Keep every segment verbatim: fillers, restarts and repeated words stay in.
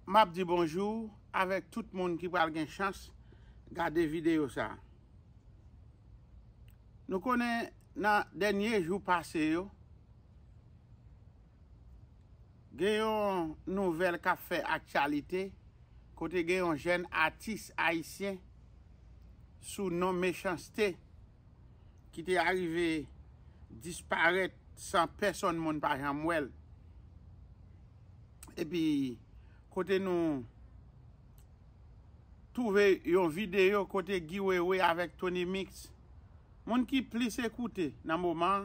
m ap di bonjou avèk tout moun ki pral gen chans gade videyo sa a. Nou konnen nan dènye jou pase yo, gen yon nouvèl k ap fè aktyalite, kote gen yon jèn atis ayisyen sou non Mechanste ki te arive disparèt san pèsonn moun pa janm wè l. Epi, kote nou twouve yon videyo kote Guy Wewe avèk Tony Mix, moun ki plis ekoute nan moman an,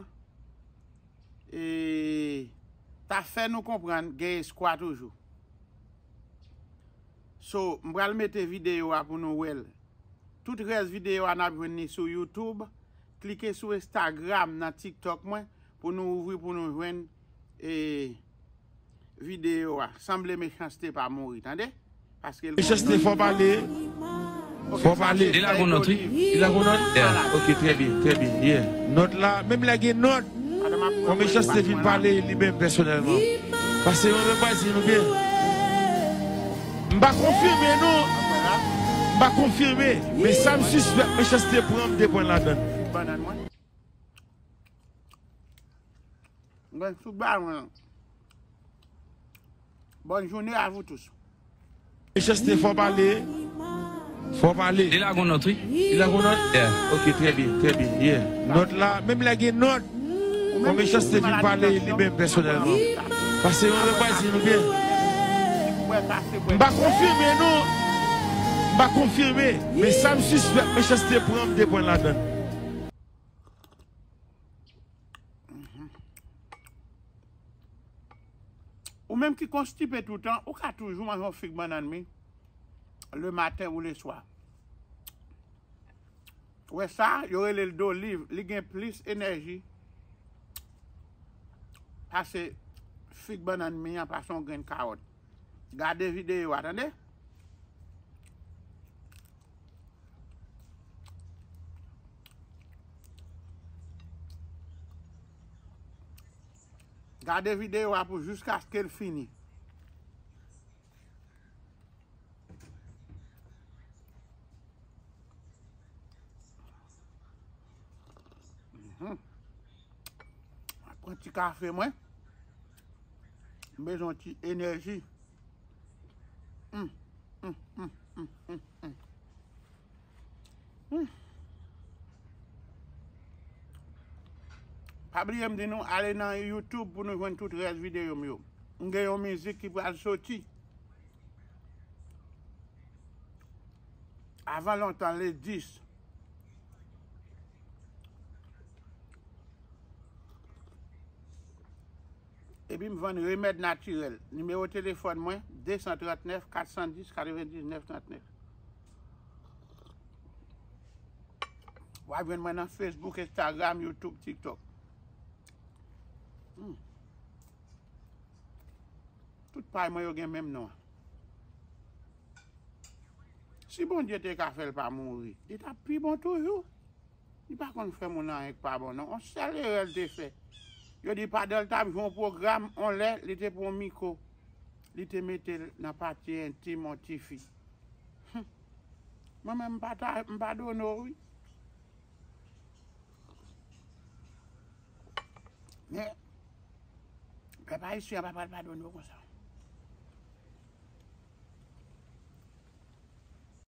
e, ta fè nou konprann gen espwa toujou. So, m pral mete videyo a pou nou wè l. Tout rès videyo a n ap jwenn li sou YouTube. Klike sou Instagram nan TikTok mwen pou nou ouvri pou nou jwenn, e, videyo a. Sanble Mechanste pa mouri, tande? Paske l Mechanste fò pale. Fò pale. Li la gon nòt, wi. Li la gon nòt? Yeah. Ok, trè byen, trè byen. Yeah. Nòt la, menm lè gen nòt, Bon, Mechanste fin pale li menm pèsonèlman. Pase mwen menm pa di nou byen. M pa konfime non. M pa konfime. Men sa m sispèk Mechanste pran m te pran ladan l. Bannann mwen. Mwen sou bannann mwen. Bonne journée à vous tous. Mechanste fò pale. Fò pale. Li la gon nòt, wi. Li la gon nòt? Yeah. Ok, trè byen, trè byen. Yeah. Nòt la, menm lè gen nòt. Bon, Mechanste fin pale li menm pèsonèlman. Pase mwen menm pa di nou byen. M pa konfime non. M pa konfime. Men sa m sispèk Mechanste pran m te pran ladan l. Ou menm ki konstipe toutan, ou ka toujou manje yon fig bannann mi, le maten ou le swa. Ou wè sa, yo rele l doliv, li gen plis enèji pase fig bannann mi an, pase yon grenn kawòt. Gade videyo a, tande? Gade videyo a pou jiskaske l fini. Mhm. Mwen pran ti kafe mwen. M bezwen yon ti enèji. Mm, mm, mm, mm, mm, mm. Mm. Pa bliye m di nou, ale nan YouTube pou nou jwenn tout rès videyo m yo. M gen yon mizik ki pral soti. Avan lontan, le dis. Epi m vann remèd natirèl. Nimewo telefòn mwen, de san trannèf, kat san dis, katrevendiznèf trannèf. W ap jwenn mwen nan Facebook, Instagram, YouTube, TikTok. Hmm. Tout paj mwen yo gen menm non an. Si Bondye te ka fè l pa mouri, li t ap pi bon toujou. Li pa konn fè moun anyen k pa bon non. On sèl erè l te fè. Yo di pandan l t ap jwe yon pwogram, on lè, li te pran yon mikwo. Li te mete l nan pati entim yon tifi. Hum. Mwen menm m pa ta, m padone w wi. Men, pèp ayisyen an pa pral padone w konsa.